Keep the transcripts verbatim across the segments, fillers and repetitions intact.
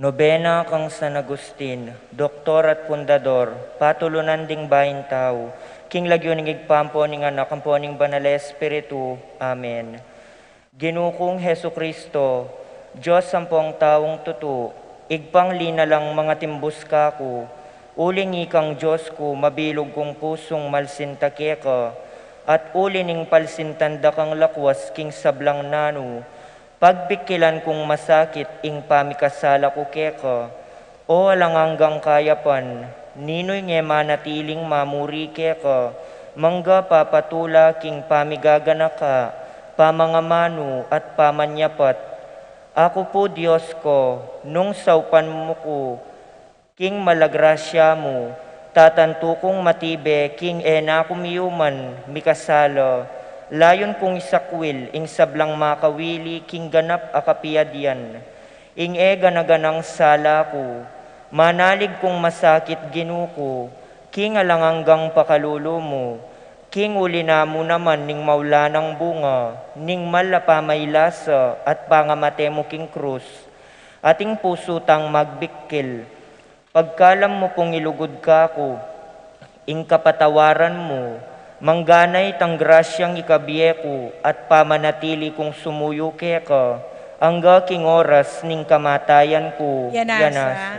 Nobena kang San Agustin, doktor at pundador, patulunan ding bayung tau, king lagyu ning Ibpa, ampo ning Anak, ampo ning Banal a Espiritu. Amen. Ginu kung Jesucristo, Dios ampong taung tutu, Ibpang linalang mangatimbus kaku, uling ikang Dios ku, mabilug kung pusung malsinta keka, at uli ning palsintan da kang lakwas king sablang nanu, pagbikkilan kung masakit ing pamikasala ku keka. O alang anggang kayapan, ninu ing e manatiling mamuri keka, mangga papatula king pamigaganaka, pamangamanu at pamanyapat? Aku pu, Dios ku, nung saupan mu ku king mala grasya mu, tatantu kung matibe king e na ku miyuman mikasala, layun kung isakwil ing sablang makawili king ganap a kapiadyan, ing e gana-ganang sala ku. Manalig kung masakit, Ginu ku, king alang anggang pakalulu mu, king uli na mu naman ning maulanang bunga ning mal a pamailasa at pangamate mu king krus, at ing pusu tang magbikkil. Pagkalam mu pung ilugud kaku ing kapatawaran mu, mangganay tang grasyang ikabie ku at pamanatili kung sumuyu keka, angga king oras ning kamatayan ku. Yanasa. Yanasa.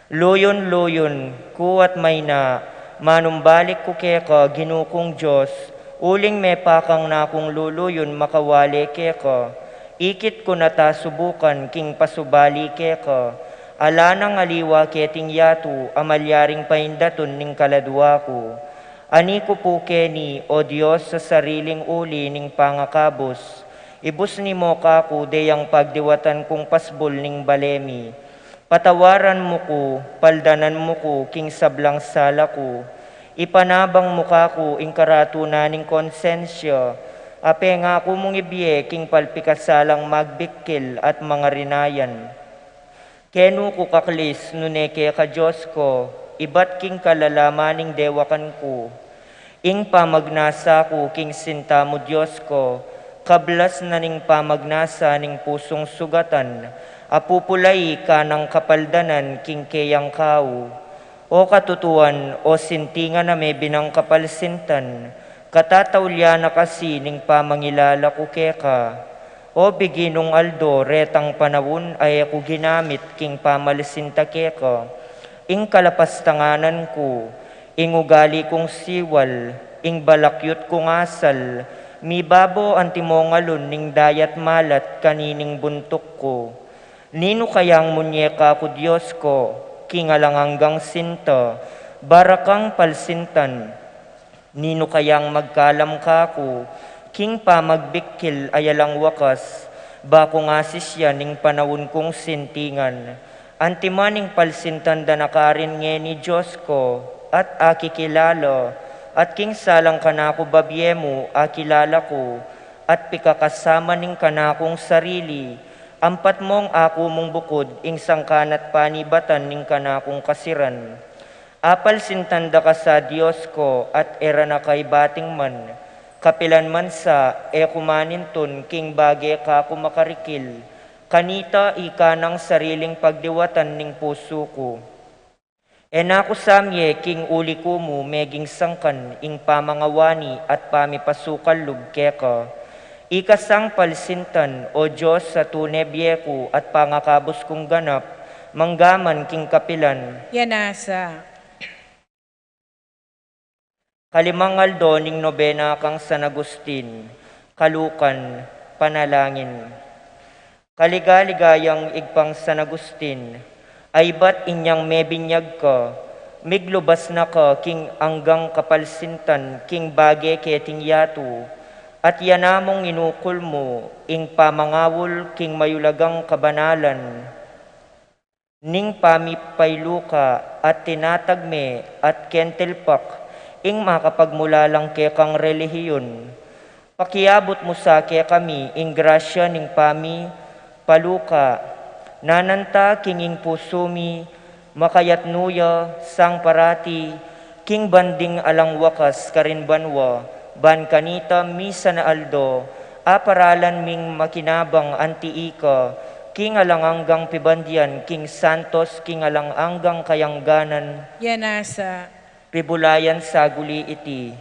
Luyun-luyun ku at mayna, manumbalik ku keka, Ginu kung Dios, uling mepakang na kung luluyun makawale keka. Ikit ku na ta subukan king pasubali keka, ala nang aliwa keting yatu a malyaring paindatun ning kaladua ku. Ani ku pu keni, O Dios, sa sariling uli ning pangakabus, ibus ni mo kaku deyang pagdiwatan kung pasbul ning bale mi. Patawaran mu ku, paldanan mu ku king sablang sala ku. Ipanabang mu kaku ing karatu na ning konsensya, a pengaku mung ibie king palpikasalang magbikkil at mangarinayan. Kenu ku kaklis nune keka, Dios ku, ibat king kalalaman ning dewakan ku. Ing pamagnasa ku king sinta mu, Dios ku, kablas na ning pamagnasa ning pusung sugatan, a pupulai kanang kapaldanan king keyang kau. O katutuan, o sintingan a mebinang kapalsintan, katataulian na kasi ning pamangilala ku keka. O bigi nung aldo retang panaun a e ku ginamit king pamalisinta keka, ing kalapastanganan ku, ing ugali kung siwal, ing balakyut kung asal, mibabo antimong alun ning dayat malat kanining buntuk ku. Ninu kayang munye kaku, Dios ku, king alang anggang sinta, barakang palsintan? Ninu kayang magkalam kaku king pamagbikkil a alang wakas, ba kung asisyan ing panaun kung sintingan? Antiman ing palsintan da na karin ngeni, Dios ku, at akikilala, at king salang kanaku babie mu akilala ku, at pikakasama ning kanakung sarili, ampat mong aku mung bukud ing sangkan at panibatan ning kanakung kasiran. Apalsintan da ka sa, Dios ku, at e ra na ka ibating man. Kapilan man sa, e ku manintun king bage kaku makarikil. Kanita ika nang sariling pagdiwatan ning pusu ku. E na ku samye king uli ku mu meging sangkan ing pamangawani at pamipasukal lub keka. Ika sang palsintan, O Dios, a tune bie ku at pangakabus kung ganap, manggaman king kapilan. Yanasa. Kalimang aldo ning nobena kang San Agustin, kalukan, panalangin. Kaligaligayang Ibpang San Agustin, a ibat inyang mebinyag ka, miglubas na ka king anggang kapalsintan king bage keting yatu, at yana mung inukul mu ing pamangawul king mayulagang kabanalan ning pamipailuka, at tinatag me at kentilpak ing makapagmulalang kekang relihiyun. Pakiabut mu sa kekami ing grasya ning pamipaluka, nananta king ing pusu mi makayatnu ya sang parati, king banding alang wakas karin banua, ban kanita misan a aldo, aparalan ming makinabang anti ika, King alang anggang pibandian, king santos, king alang anggang kayangganan. Ya nasa. Pibulayan saguli iti.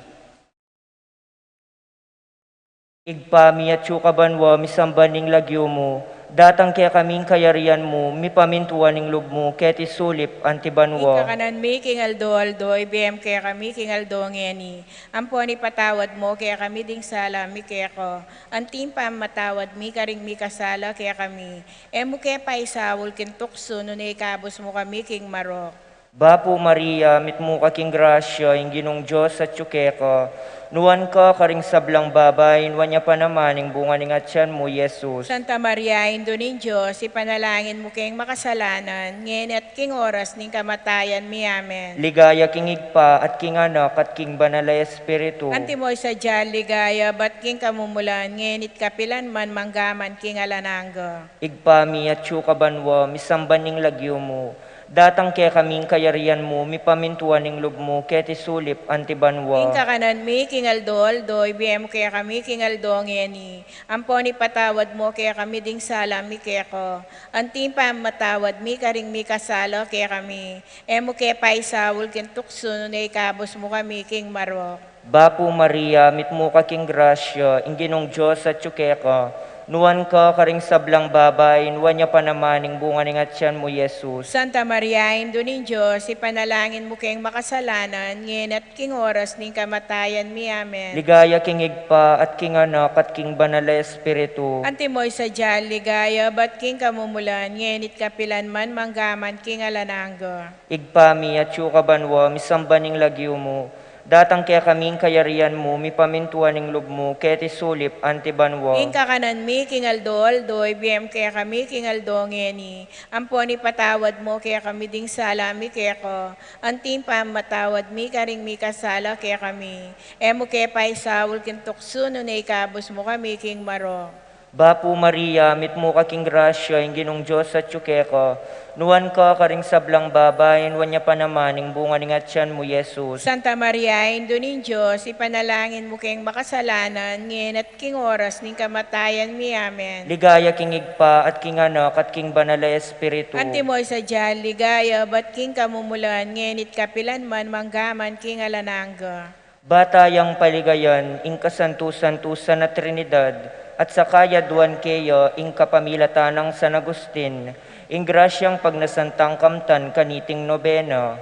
Ibpa mi, atsu ka banua, misamban ing lagyu mu, datang kekami ing kayarian mu, mipamintuan ing lub mu, keti sulip anti banua. Ing kakanan mi king aldo-aldo, ibie mu kekami king aldo ngeni. Ampon ipatawad mu kekami ding sala mi keka, anti ing pamamatawad mi karing mikasala kekami. E mu ke paisaul king tuksu, nune ikabus mu kami king marok. Bapu Maria, mitmu ka king grasya, ing Ginung Dios atyu keka, nuan ka karing sablang babai, nuan ya pa naman ing bunga ning atian mu, Jesus. Santa Maria, Indu ning Dios, ipanalangin mu keng makasalanan, ngeni at king oras ning kamatayan mi. Amen. Ligaya king Ibpa, at king Anak, at king Banal a Espiritu. Antimo ing sadya ligaya, ibat king kamumulan, ngeni at kapilan man, mangga man king alang angga. Ibpa mi, atsu ka banua, misamban ing lagyu mu, datang kekami ing kayarian mu, mipamintuan ing lub mu, keti sulip anti banua. Ing kakanan mi king aldo-aldo, ibie mu kekami king aldo ngeni. Ampon ipatawad mu kekami ding sala mi keka, anti ing pamamatawad mi karing mikasala kekami. E mu ke paisaul king tuksu, nune ikabus mu kami king marok. Bapu Maria, mitmu ka king grasya, ing Ginung Dios atyu keka, nuan ka karing sablang babai, nuan ya pa naman ing bunga ning atian mu, Jesus. Santa Maria, Indu ning Dios, ipanalangin mu keng makasalanan, ngeni at king oras ning kamatayan mi. Amen. Ligaya king Ibpa, at king Anak, at king Banal a Espiritu. Antimo ing sadya ligaya, ibat king kamumulan, ngeni at kapilan man, mangga man king alang angga. Ibpa mi, atsu ka banua, misamban ing lagyu mu, datang kekami ing kayarian mu, mipamintuan ing lub mu, keti sulip anti banua. Ing kakanan mi king aldo-aldo, ibie mu kekami king aldo ngeni. Ampon ipatawad mu kekami ding sala mi keka, anti ing pamamatawad mi karing mikasala kekami. E mu ke paisaul king tuksu, nune ikabus mu kami king marok. Bapu Maria, mitmu ka king grasya, ing Ginung Dios atyu keka, nuan ka karing sablang babai, nuan ya pa naman ing bunga ning atian mu, Jesus. Santa Maria, Indu ning Dios, ipanalangin mu keng makasalanan, ngeni at king oras ning kamatayan mi. Amen. Ligaya king Ibpa, at king Anak, at king Banal a Espiritu. Antimo ing sadya ligaya, ibat king kamumulan, ngeni at kapilan man, mangga man king alang angga. Ba tayang paligayan ing kasantu-santusan a Trinidad, at saka yaduan keya ing kapamilatan nang San Agustin, ing grasyang pagnasantang kamtan kaniting nobena.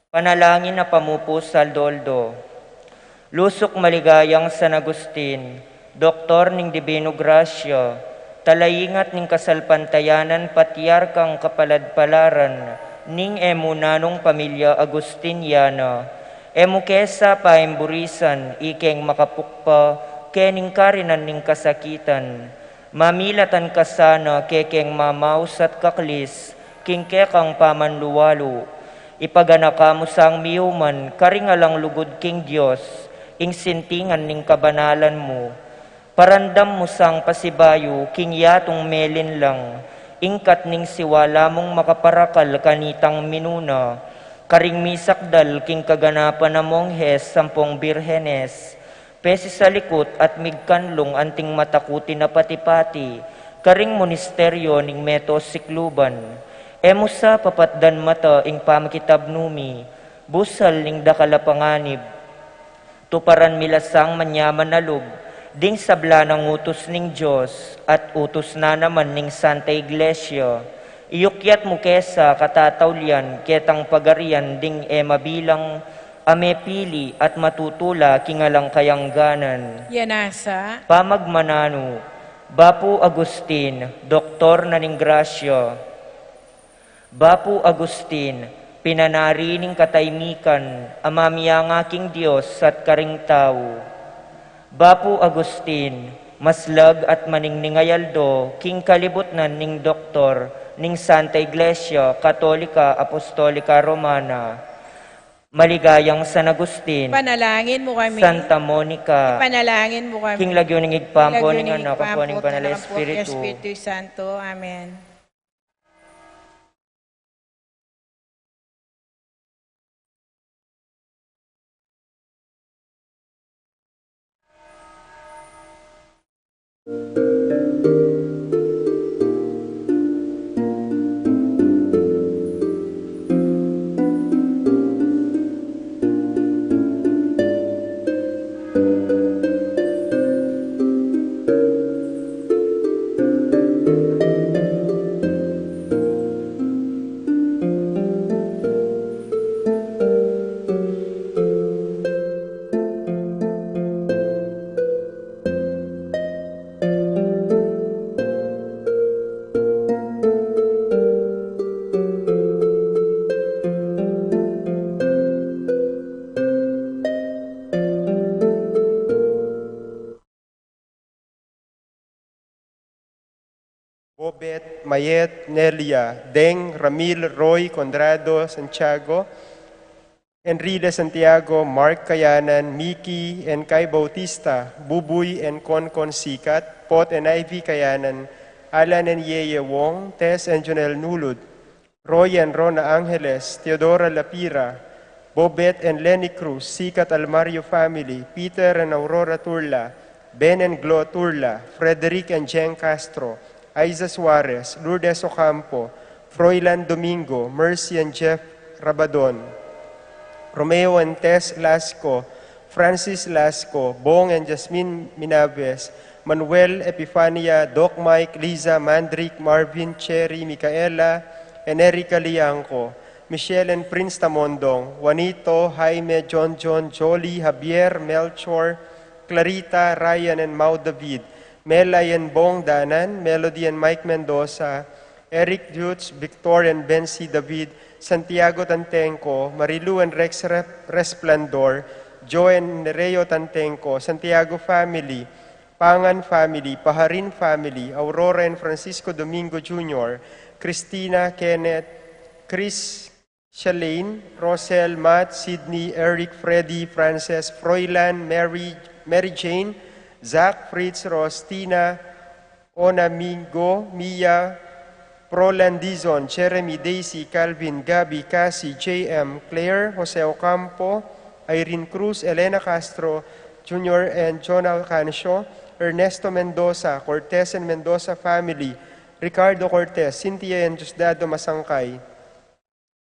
Panalangin a pamupu sa aldo-aldo. Lusuk maligayang San Agustin, Doktor ning Dibinu Grasya, talaingat ning kasalpantayanan, patriarkang kapaladpalaran ning e mu nanung pamilya Agustiniana, e mu ke sa paimburisan ikeng makapukpa kening karinan ning kasakitan. Mamilatan ka sana kekeng mamaus at kaklis king kekang pamanluwalu. Ipaganaka mu sang miyuman karing alang lugud king Dios ing sintingan ning kabanalan mu. Parandam mu sang pasibayu king yatung melinlang, ingkat ning siwala mung makaparakal kanitang minuna, karing misakdal king kaganapan a Monghes ampong Birhenes, pesisalikut at migkanlung anting matakutin a pati-pati karing ministeryo ning meto sikluban. E mu sa papatdan mata ing pamakitabnu mi, busal ning dakal a panganib. Tuparan mi la sang manyaman a lub ding sabla nang utus ning Dios at utus na naman ning Santa Iglesia. Iyukyat mu ke sa katataulian ketang pagarian ding e mabilang a mepili at matutula king alang kayangganan. Yan nasa. Pamagmananu, Bapu Agustin, Doktor na ning Grasya. Bapu Agustin, pinanari ning kataimikan a mamianga king Dios at karing tau. Bapu Agustin, maslag at maningning a aldo king kalibutnan ning doktor ning Santa Iglesia Katolika Apostolika Romana. Maligayang San Agustin. Ipanalangin mu kami. Santa Monica. Ipanalangin mu kami. King lagyu ning Ibpa, ampo ning Anak, ampo ning Banal a Espiritu. Santo. Amen. Bobet, Mayet, Nelia, Deng, Ramil, Roy, Conrado, Santiago, Enrile, Santiago, Mark Kayanan, Miki, and Kai Bautista, Bubuy and Konkon Sikat, Pot and Ivy Kayanan, Alan and Yeye Wong, Tess and Jonel Nulud, Roy and Rona Angeles, Teodora Lapira, Bobet and Lenny Cruz, Sikat Almario family, Peter and Aurora Turla, Ben and Glo Turla, Frederick and Jeng Castro, Aiza Suarez, Lourdes Ocampo, Froilan Domingo, Mercy and Jeff Rabadon, Romeo and Tess Lasco, Francis Lasco, Bong and Jasmine Minaves, Manuel, Epifania, Doc Mike, Liza, Mandrick, Marvin, Cherry, Micaela, and Erica Liangco, Michelle and Prince Tamondong, Juanito, Jaime, John John, Jolie, Javier, Melchor, Clarita, Ryan and Mau David, Melay and Bong Danan, Melody and Mike Mendoza, Eric Dutz, Victor and Bensi David, Santiago Tantengco, Marilu and Rex Rep-, Resplandor, Joe and Nereo Tantengco, Santiago family, Pangan family, Paharin family, Aurora and Francisco Domingo Junior, Christina, Kenneth, Chris, Shalane, Rosel, Matt, Sydney, Eric, Freddy, Frances, Froilan, Mary, Mary Jane, Zach, Fritz, Rostina, Onamingo, Mia, Prolan Dizon, Jeremy, Daisy, Calvin, Gabby, Cassie, J M, Claire, Jose Ocampo, Irene Cruz, Elena Castro, Junior and Jonah Cancio, Ernesto Mendoza, Cortez and Mendoza family, Ricardo Cortez, Cynthia and Diosdado Masangkay,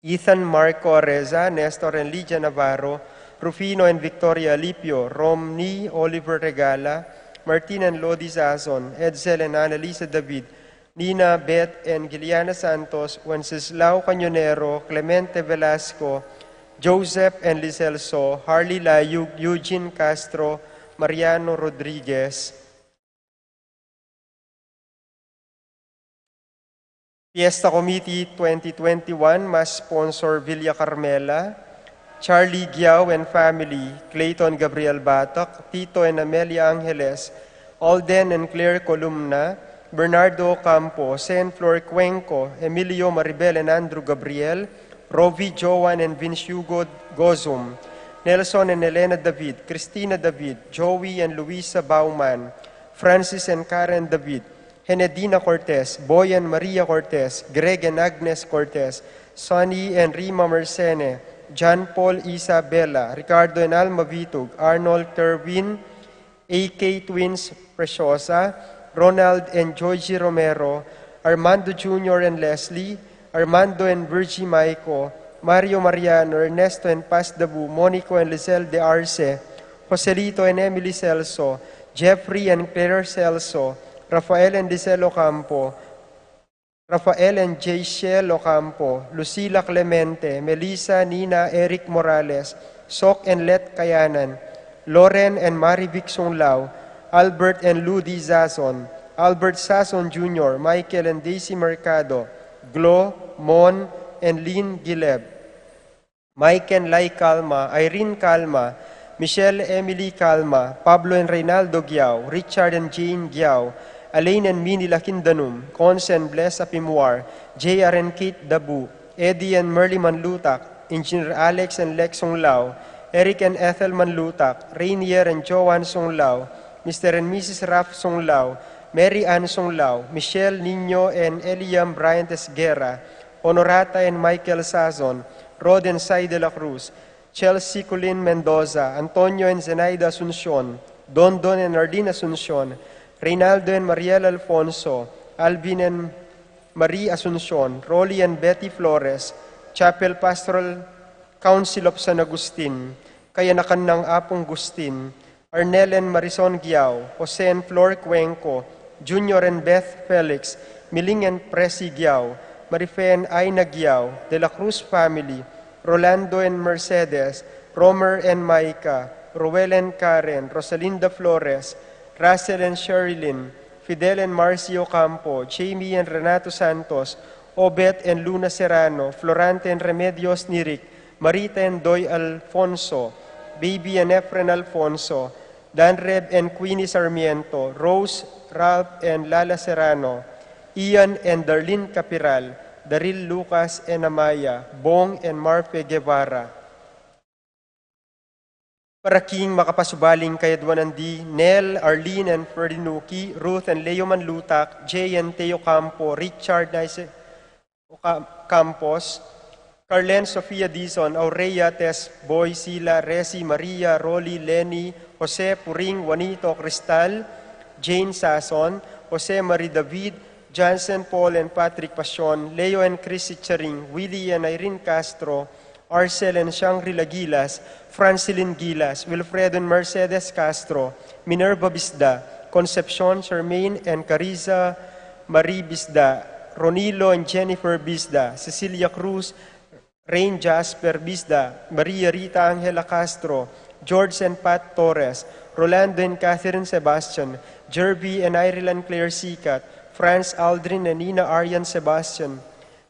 Ethan, Marco Areza, Nestor and Lydia Navarro, Rufino and Victoria Alipio, Romney, Oliver Regala, Martin and Lodi Zazon, Edsel and Annalisa David, Nina, Beth and Giliana Santos, Wenceslao Cañonero, Clemente Velasco, Joseph and Lizelso, Harley Layug, Eugene Castro, Mariano Rodriguez. Fiesta Committee twenty twenty-one, Mass Sponsor Villa Carmela, Charlie Giao and family, Clayton Gabriel Batak, Tito and Amelia Angeles, Alden and Claire Columna, Bernardo Ocampo, Saint Flor Cuenco, Emilio Maribel and Andrew Gabriel, Rovi Joan and Vince Hugo Gozum, Nelson and Elena David, Christina David, Joey and Luisa Bauman, Francis and Karen David, Henedina Cortez, Boy and Maria Cortez, Greg and Agnes Cortez, Sonny and Rima Mercene, John Paul Isabella, Ricardo and Alma Vitug, Arnold Kerwin, A K Twins Preciosa, Ronald and Georgie Romero, Armando Junior and Leslie, Armando and Virgie Maico, Mario Mariano, Ernesto and Paz Dabu, Monico and Lizelle de Arce, Joselito and Emily Celso, Jeffrey and Claire Celso, Rafael and Lizelle Ocampo, Rafael and Jayshel Ocampo, Lucila Clemente, Melissa, Nina, Eric Morales, Sok and Let Kayanan, Loren and Marivic Sunglao, Albert and Ludi Zazon, Albert Sazon Junior, Michael and Daisy Mercado, Glo, Mon, and Lynn Gileb. Mike and Lai Calma, Irene Calma, Michelle Emily Calma, Pablo and Reynaldo Giao, Richard and Jane Giao, Alain and Minnie Lakindanum, Cons and Bless Apimwar, J R and Kate Dabu, Eddie and Merly Manlutak, Engineer Alex and Lex Sunglao, Eric and Ethel Manlutak, Rainier and Joan Sunglao, Mister and Missus Ralph Sunglao, Mary Ann Sunglao, Michelle Nino and Eliam Bryant Esguerra, Honorata and Michael Sazon, Rod and Sai de la Cruz, Chelsea Culin Mendoza, Antonio and Zenaida Asuncion, Dondon and Arlene Asuncion, Reynaldo and Mariel Alfonso, Alvin and Marie Asuncion, Rolly and Betty Flores, Chapel Pastoral Council of San Agustin, kayanakan nang Apung Gustin, Arnel and Marison Giao, Jose and Flor Cuenco, Junior and Beth Felix, Miling and Presi Giao, Marife and Aina Giao, De La Cruz family, Rolando and Mercedes, Romer and Micah, Roel and Karen, Rosalinda Flores, Russell and Sherilyn, Fidel and Marcy Ocampo, Jamie and Renato Santos, Obet and Luna Serrano, Florante and Remedios Nirik, Marita and Doy Alfonso, Baby and Efren Alfonso, Danreb and Queenie Sarmiento, Rose, Ralph and Lala Serrano, Ian and Darlene Capiral, Daryl Lucas and Amaya, Bong and Marfe Guevara. Para king makapasubaling kayadwanan di, Nel, Arlene and Ferdinuki, Ruth and Leo Manlutak, Jay and Teo Campo, Richard Nice Oca-, Campos, Carlen Sofia Dizon, Aurea Tess, Boy Sila, Resi Maria, Rolly, Lenny, Jose Puring, Juanito Cristal, Jane Sason, Jose Marie David, Johnson Paul and Patrick Pasion, Leo and Chrissy Charing, Willie and Irene Castro, Arcel and Shangri-La Gilas, Francilin Gilas, Wilfredo and Mercedes Castro, Minerva Bisda, Concepcion, Charmaine and Carissa Marie Bisda, Ronilo and Jennifer Bisda, Cecilia Cruz, Rain Jasper Bisda, Maria Rita Angela Castro, George and Pat Torres, Rolando and Catherine Sebastian, Jervy and Ireland Claire Sicat, Franz Aldrin and Nina Arian Sebastian,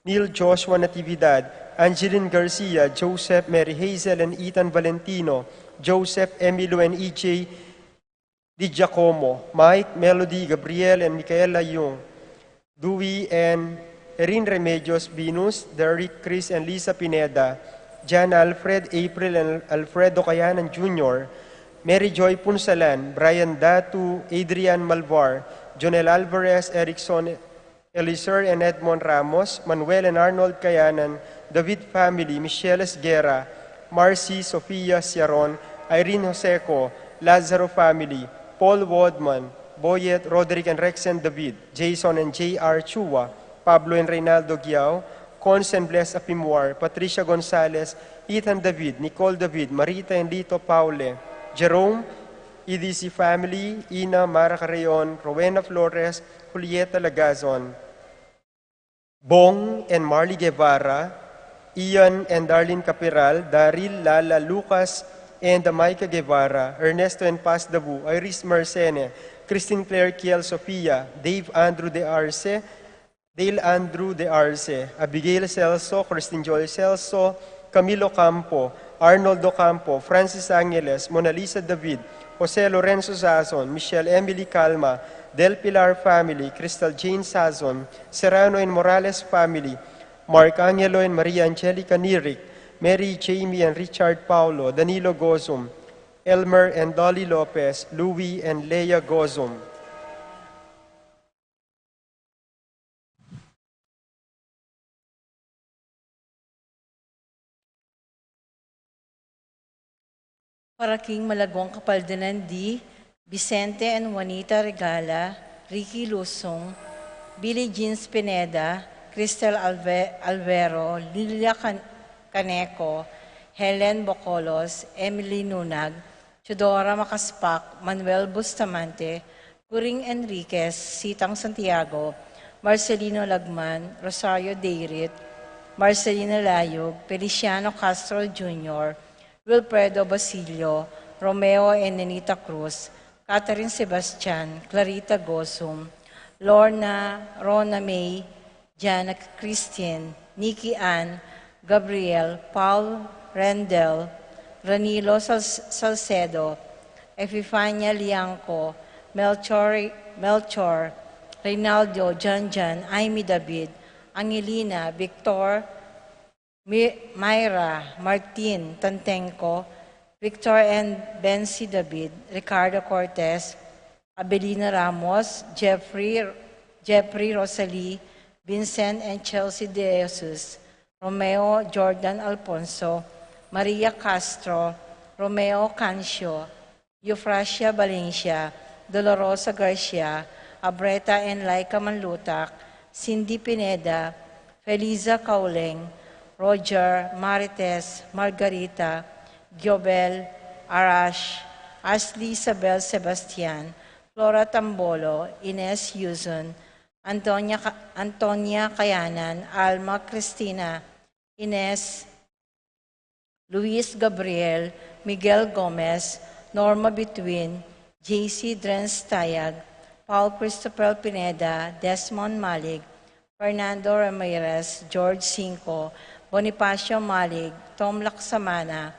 Neil Joshua Natividad, Angeline Garcia, Joseph Mary Hazel and Ethan Valentino, Joseph Emilio and E J Di Giacomo, Mike, Melody, Gabriel and Micaela Yung, Dewey and Erin Remedios, Venus, Derek, Chris and Lisa Pineda, Jan Alfred, April and Alfredo Kayanan Junior, Mary Joy Punsalan, Brian Datu, Adrian Malvar, Jonel Alvarez, Erickson Eliser and Edmond Ramos, Manuel and Arnold Kayanan, David family, Michelle Esguerra, Marcy Sofia Siaron, Irene Joseco, Lazaro family, Paul Waldman, Boyet, Roderick and Rex and David, Jason and J R Chua, Pablo and Reynaldo Giao, Cons and Bless Apimuar, Patricia Gonzalez, Ethan David, Nicole David, Marita and Lito Paule, Jerome, E D C family, Ina, Mara Carreon, Rowena Flores, Julieta Lagazon, Bong and Marley Guevara, Ian and Darlene Capiral, Daryl, Lala, Lucas, and Micah Guevara, Ernesto and Paz Dabu, Iris Marcene, Christine Claire Kiel Sofia, Dave Andrew De Arce, Dale Andrew De Arce, Abigail Celso, Christine Joy Celso, Camilo Campo, Arnold Ocampo, Francis Angeles, Mona Lisa David, Jose Lorenzo Sazon, Michelle Emily Calma, Del Pilar family, Crystal Jane Sazon, Serrano and Morales family, Mark Angelo and Maria Angelica Nirik, Mary, Jamie and Richard Paulo, Danilo Gozum, Elmer and Dolly Lopez, Louie and Leia Gozum. Para king malagwang kapaldanan di Vicente and Juanita Regala, Ricky Lusung, Billie Jean Pineda, Cristel Alve-, Alvero, Lilia Can-, Caneco, Helen Bocolos, Emily Nunag, Teodora Macaspac, Manuel Bustamante, Guring Enriquez, Sitang Santiago, Marcelino Lagman, Rosario Deirit, Marcelino Layug, Feliciano Castro Junior, Wilfredo Basilio, Romeo and Nenita Cruz, Catherine Sebastian, Clarita Gozum, Lorna, Rona May, Jana Christine, Nikki Ann, Gabriel, Paul, Rendel, Ranilo Sal-, Salcedo, Epifania Liangco, Melchor, Melchor, Reynaldo, Janjan, Aimee David, Angelina, Victor, Mi-, Myra, Martin, Tantenco, Victor and Bency David, Ricardo Cortez, Abelina Ramos, Jeffrey, Jeffrey Rosalie, Vincent and Chelsea De Jesus, Romeo Jordan Alfonso, Maria Castro, Romeo Cancio, Eufrasia Valencia, Dolorosa Garcia, Abreta and Laika Manlutak, Cindy Pineda, Feliza Cauleng, Roger, Marites, Margarita, Giobel, Arash, Ashley Isabel Sebastian, Flora Tambolo, Ines Yuzon, Antonia Ca-, Antonia Cayanan, Alma Cristina, Ines, Luis Gabriel, Miguel Gomez, Norma Between, J C Drenz Tayag, Paul Christopher Pineda, Desmond Malig, Fernando Ramirez, George Cinco, Bonifacio Malig, Tom Laksamana,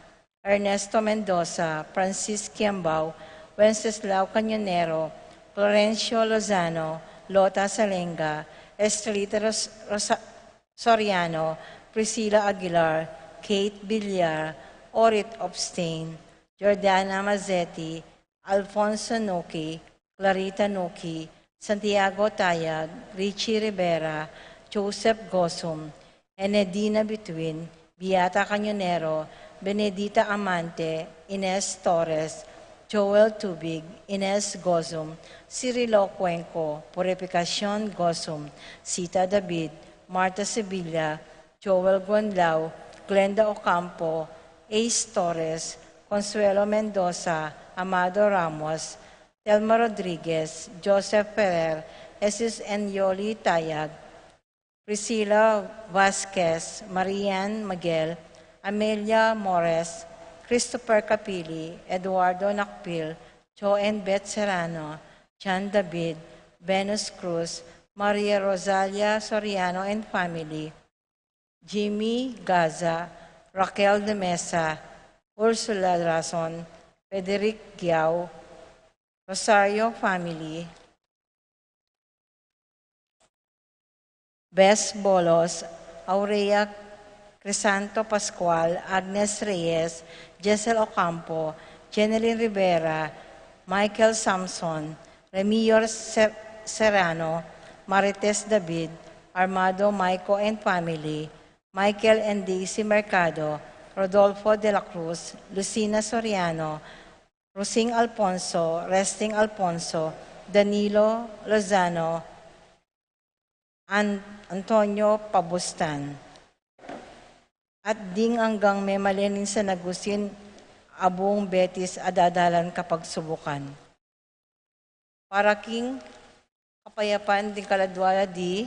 Ernesto Mendoza, Francis Kiambao, Wenceslao Cañonero, Florencio Lozano, Lota Salenga, Estrelita Ros- Rosa- Soriano, Priscilla Aguilar, Kate Villar, Orit Obstain, Jordana Mazzetti, Alfonso Nuki, Clarita Nuki, Santiago Tayag, Richie Rivera, Joseph Gosum, Enedina Bituin, Beata Cañonero, Benedita Amante, Ines Torres, Joel Tubig, Ines Gosum, Cirilo Cuenco, Purificacion Gosum, Sita David, Marta Sevilla, Joel Gonlao, Glenda Ocampo, Ace Torres, Consuelo Mendoza, Amado Ramos, Telma Rodriguez, Joseph Ferrer, Jesus and Yoli Tayag, Priscilla Vasquez, Marian Miguel, Amelia Mores, Christopher Capili, Eduardo Nakpil, Joe and Beth Serrano, John David, Venus Cruz, Maria Rosalia Soriano and family, Jimmy Gaza, Raquel de Mesa, Ursula Rason, Frederick Giao, Rosario family, Bes Bolos, Aurea Crisanto Pascual, Agnes Reyes, Jessel Ocampo, Jeneline Rivera, Michael Samson, Remior Se- Serrano, Marites David, Armando Maico and family, Michael and Daisy Mercado, Rodolfo de la Cruz, Lucina Soriano, Rosing Alfonso, Resting Alfonso, Danilo Lozano, An- Antonio Pabustan. At ding anggang memalen ning San Agustin, Abung Betis a dadalan kapagsubukan. Para king kapayapan ding kaladua di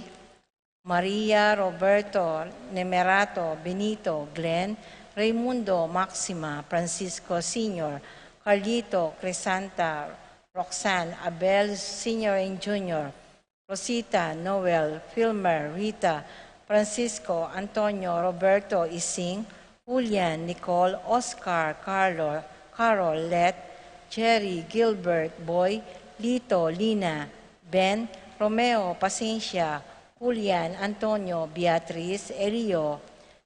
Maria, Roberto, Nemerato, Benito, Glenn, Raimundo, Maxima, Francisco Senior, Carlito, Crisanta, Roxanne, Abel Senior and Junior, Rosita, Noel, Filmer, Rita, Francisco, Antonio, Roberto, Ising, Julian, Nicole, Oscar, Carlo, Carol, Let, Jerry, Gilbert, Boy, Lito, Lina, Ben, Romeo, Pasencia, Julian, Antonio, Beatriz, Elio,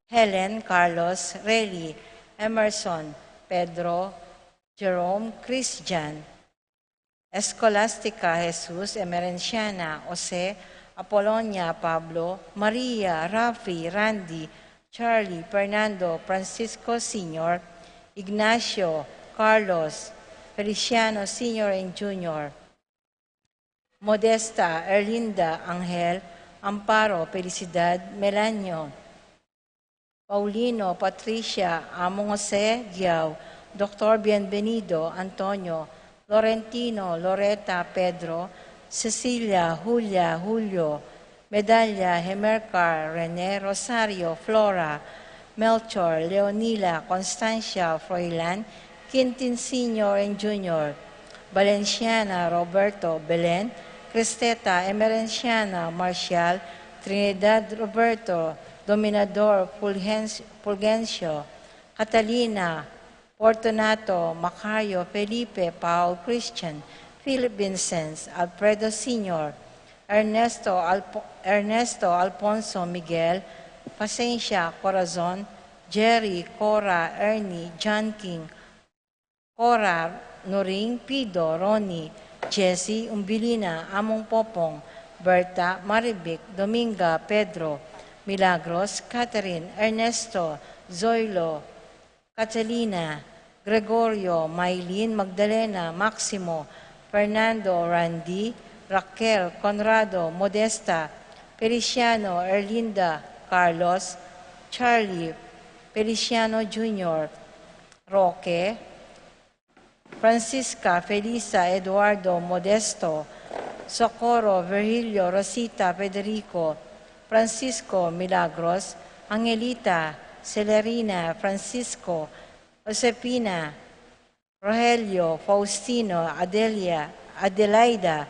Helen, Carlos, Reli, Emerson, Pedro, Jerome, Christian, Escolastica, Jesus, Emerenciana, Jose, Apolonia, Pablo, Maria, Rafi, Randy, Charlie, Fernando, Francisco Senior, Ignacio, Carlos, Feliciano Senior and Junior, Modesta, Erlinda, Angel, Amparo, Felicidad, Melanio, Paulino, Patricia, Among Jose, Giao, Doctor Bienvenido, Antonio, Lorentino, Loreta, Pedro, Cecilia, Julia, Julio, Medalla, Hemercar, Rene, Rosario, Flora, Melchor, Leonila, Constancia, Froilan, Quintin Senior and Junior, Valenciana, Roberto, Belen, Cristeta, Emerenciana, Marcial, Trinidad, Roberto, Dominador, Fulgen- Fulgencio, Catalina, Fortunato, Macario, Felipe, Paul, Christian, Philip, Vincenz, Alfredo Senior, Ernesto, Alpo- Ernesto, Alfonso, Miguel, Pasencia, Corazon, Jerry, Cora, Ernie, John King, Cora, Noring, Pido, Ronnie, Jessie, Umbilina, Among Popong, Berta, Marivic, Dominga, Pedro, Milagros, Catherine, Ernesto, Zoilo, Catalina, Gregorio, Mailin, Magdalena, Maximo, Fernando, Randy, Raquel, Conrado, Modesta, Feliciano, Erlinda, Carlos, Charlie, Feliciano Junior, Roque, Francisca, Felisa, Eduardo, Modesto, Socorro, Virgilio, Rosita, Federico, Francisco, Milagros, Angelita, Celerina, Francisco, Josefina, Rogelio, Faustino, Adelia, Adelaida,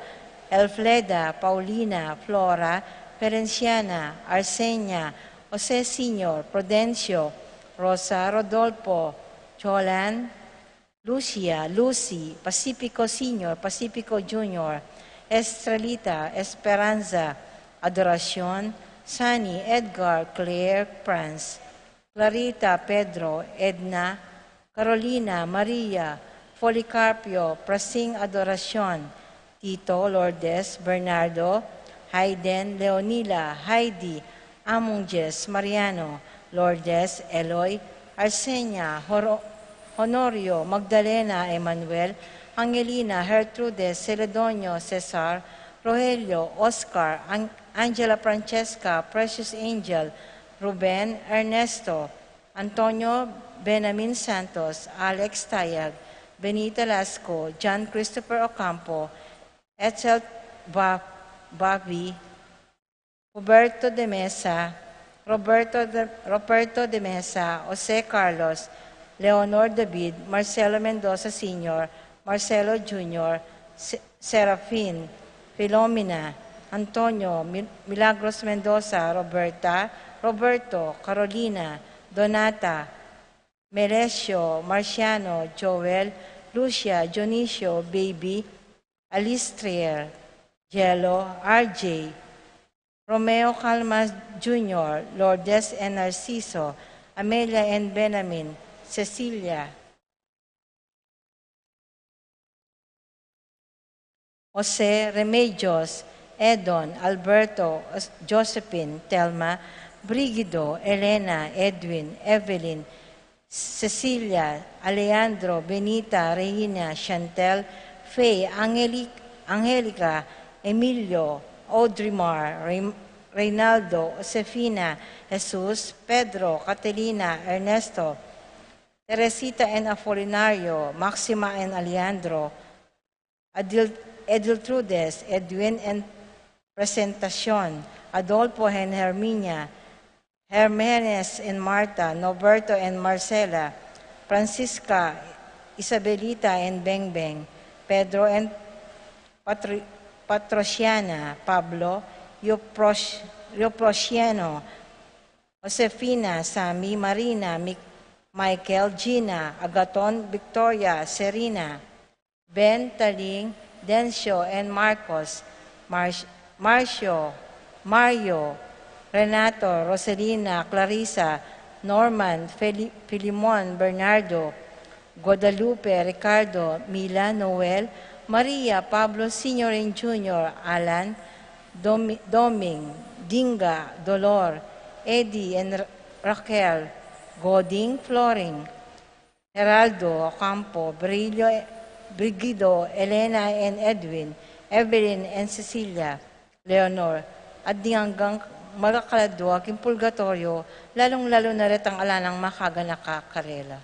Elfleda, Paulina, Flora, Ferenciana, Arsenia, Jose Senior, Prudencio, Rosa, Rodolfo, Jolan, Lucia, Lucy, Pacifico Senior, Pacifico Junior, Estrelita, Esperanza, Adoracion, Sunny, Edgar, Claire, Franz, Clarita, Pedro, Edna, Carolina, Maria, Policarpio, Prasing, Adoracion, Tito, Lourdes, Bernardo, Hayden, Leonila, Heidi, Among Jess, Mariano, Lourdes, Eloy, Arsenia, Horo-, Honorio, Magdalena, Emmanuel, Angelina, Gertrude, Celedonio, Cesar, Rogelio, Oscar, An-, Angela, Francesca, Precious Angel, Ruben, Ernesto, Antonio, Benamin Santos, Alex Tayag, Benita Lasco, John Christopher Ocampo, Etzel Ba-, Bavi, Huberto de Mesa, Roberto de, Roberto de Mesa, Jose Carlos, Leonor David, Marcelo Mendoza Senior, Marcelo Junior, Se-, Serafin, Filomena, Antonio, Mi-, Milagros Mendoza, Roberta, Roberto, Carolina, Donata, Melesio, Marciano, Joel, Lucia, Dionisio, Baby, Alistrier, Jello, R J, Romeo Calmas Junior, Lourdes and Narciso, Amelia and Benamin, Cecilia, Jose, Remedios, Edon, Alberto, Os-, Josephine, Telma, Brigido, Elena, Edwin, Evelyn, Cecilia, Alejandro, Benita, Reina, Chantel, Faye, Angeli-, Angelica, Emilio, Audrey Mar, Rey-, Reynaldo, Josefina, Jesus, Pedro, Catalina, Ernesto, Teresita and Apolinario, Maxima and Alejandro, Adil-, Ediltrudes, Edwin and Presentacion, Adolfo and Herminia, Hermenes and Marta, Norberto and Marcela, Francisca, Isabelita and Bengbeng, Pedro and Patri-, Patrociana, Pablo, Eupros-, Euprociano, Josefina, Sami, Marina, Mi-, Michael, Gina, Agaton, Victoria, Serena, Ben, Taling, Dencio, and Marcos, Mar-, Marcio, Mario, Renato, Roselina, Clarissa, Norman, Feli-, Filimon, Bernardo, Guadalupe, Ricardo, Mila, Noel, Maria, Pablo Senior and Junior, Alan, Domi-, Doming, Dinga, Dolor, Eddie and Ra-, Raquel, Goding, Floring, Geraldo, Ocampo, Brillo, Brigido, Elena and Edwin, Evelyn and Cecilia, Leonor, at ding anggang magakaladua king purgatoryo, lalung-lalu na retang ala nang makaganaka karela.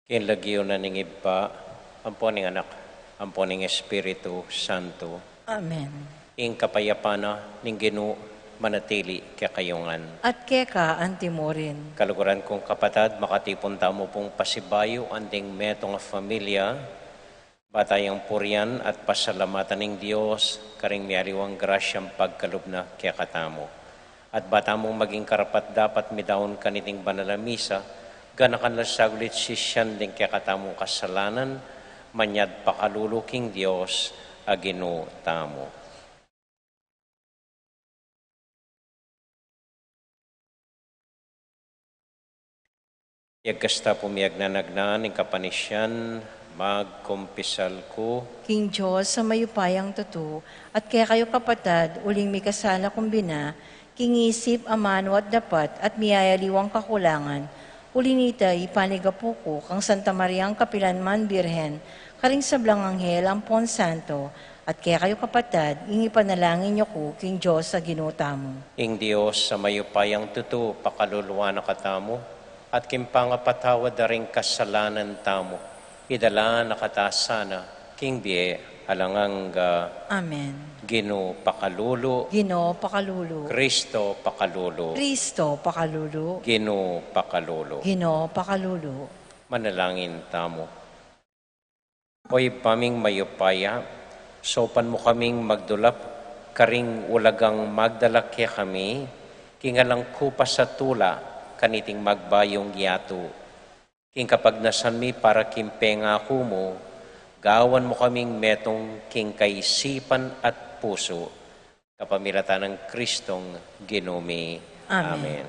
King lagyu na ning Ibpa, ampo ning Anak, ampo ning Espiritu Santo. Amen. Ing kapayapan na ning Ginu manatili kekayu ngan. At keka antimurin. Kaluguran kung kapatad, makatipun tamu pung pasibayu anting metung a familia, ba tayang purian at pasalamatan ing Dios karing miyaliwang grasyang pagkalub na kekatamu. At ba tamu maging karapat-dapat midaun kaniting banal a misa, ganakan la sagulit sisian ding kekatamung kasalanan, manyad pakalulu king Dios a Ginu tamu. Yagkasta pu miyagnanagnan ing kapanisian, magkumpisal ku king Dios a mayupayang tutu, at kekayu kapatad, uling mikasala kung bina, king isip, amanu at dapat, at miyayaliwang kakulangan, uli nita ipanigapu ku kang Santa Mariang kapilanman Birhen, karing sablang anghel ampon santo, at kekayu kapatad, ing ipanalangin yu ku king Dios a Ginu tamu. Ing Dios a mayupayang tutu, pakalulu na katamu, at king pangapatawad da ring kasalanan tamu, idala na kata sana king bie alang angga. Amen. Ginu pakalulu. Ginu pakalulu. Kristo pakalulu. Kristo pakalulu. Ginu pakalulu. Ginu pakalulu. Manalangin tamu. O Ibpa ming mayupaya, saupan mu kaming magdulap karing ulagang magdala kekami king alang kupas a tula kaniting magbayung yatu. King kapagnasan mi para king pengaku mu, gawan mu kaming metung king kaisipan at pusu, kapamilatan nang Kristong Ginu mi. Amen. Amen.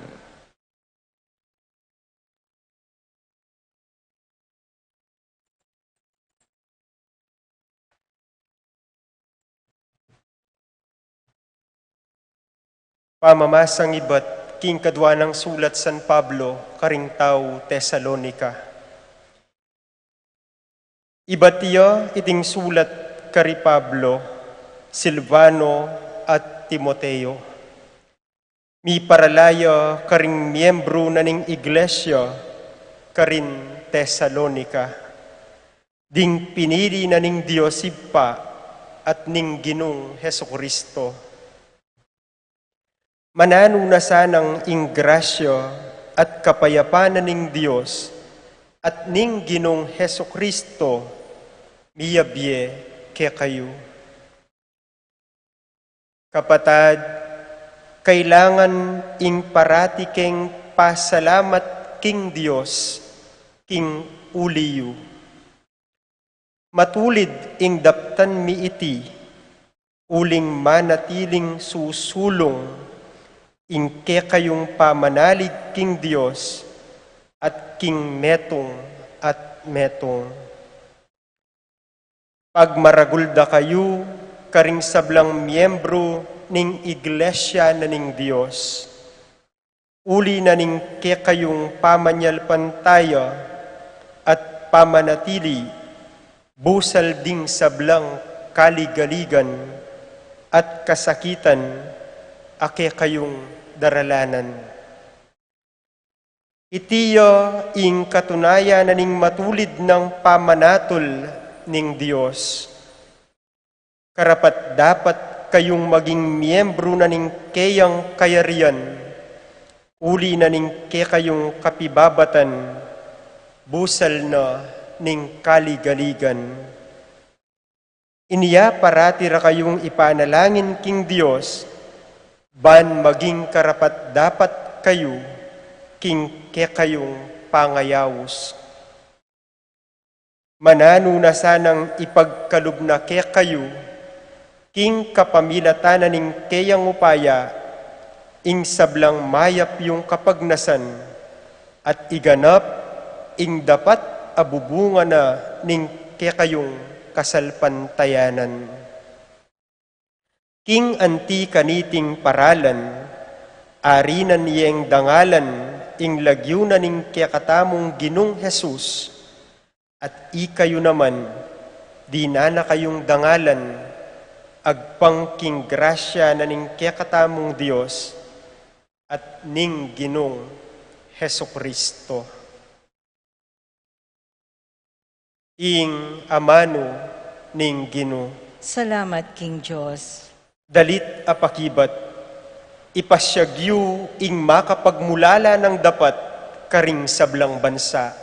Pamamasang ibat king kadua nang sulat San Pablo karing tau Tesalonica. Ibat ya iting sulat kari Pablo, Silvano, at Timoteo. Miparala ya karing miembru na ning iglesia karin Tesalonica, ding pinili na ning Dios Ibpa at ning Ginung Jesucristo. Mananu na sanang ing grasya at kapayapan na ning Dios at ning Ginung Jesucristo miyabie kekayu. Kapatad, kailangan ing parati keng pasalamat king Dios king uli yu. Matulid ing daptan mi iti, uling manatiling susulung ing kekayung pamanalig king Dios at king metung at metung. Pagmaragul da kayu karing sablang miembru ning iglesia na ning Dios, uli na ning kekayung pamanyalpantaya at pamanatili busal ding sablang kaligaligan at kasakitan a kekayung daralanan. Iti ya ing katunayan na ning matulid nang pamanatul ning Dios. Karapat-dapat kayung maging miyembru na ning keyang kayarian, uli na ning kekayung kapibabatan, busal na ning kaligaligan. Inya parati ra kayung ipanalangin king Dios, ban maging karapat-dapat kayu king kekayung pangayaus. Mananu na sanang ipagkalub na kekayu, king kapamilatan na ning keyang upaya, ing sablang mayap yung kapagnasan, at iganap ing dapat a bubunga na ning kekayung kasalpantayanan. King anti kaniting paralan, arinan yeng dangalan ing lagyu na ning kekatamung Ginung Jesus, at ikayu naman, dinan na kayung dangalan, agpang king grasya na ning kekatamung Dios at ning Ginung Jesucristo. Ing amanu ning Ginu. Salamat king Dios. Dalit a pakibat, ipasyag yu ing makapagmulalang dapat karing sablang bansa.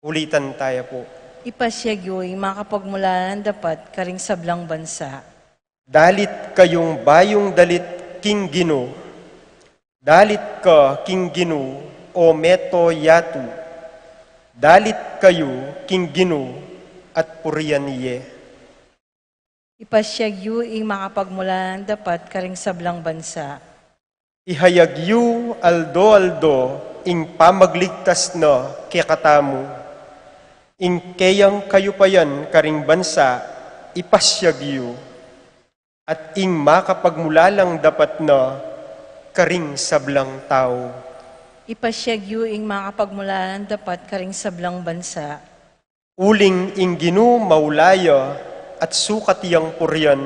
Ulitan taya pu. Ipasyag yu ing makapagmulalang dapat karing sablang bansa. Dalit kayung bayung dalit king Ginu. Dalit ka king Ginu, o meto yatu. Dalit kayu king Ginu at purian ye. Ipasyag yu ing makapagmulalang dapat karing sablang bansa. Ihayag yu aldo-aldo ing pamagligtas na kekatamu. Ing keyang kayupayan karing bansa, ipasyag yu. At ing makapagmulalang dapat na karing sablang tau. Ipasyag yu ing makapagmulalang dapat karing sablang bansa. Uling ing Ginu maula ya at sukat yang purian,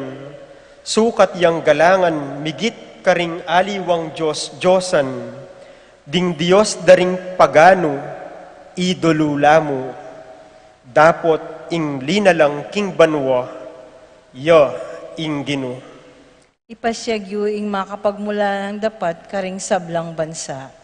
sukat yang galangan migit karing aliwang dios-diosan, ding dios da ring paganu, idolu la mu, dapot ing linalang king banua, ya ing Ginu. Ipasiag yu ing makapagmula nang dapat karing sablang bansa.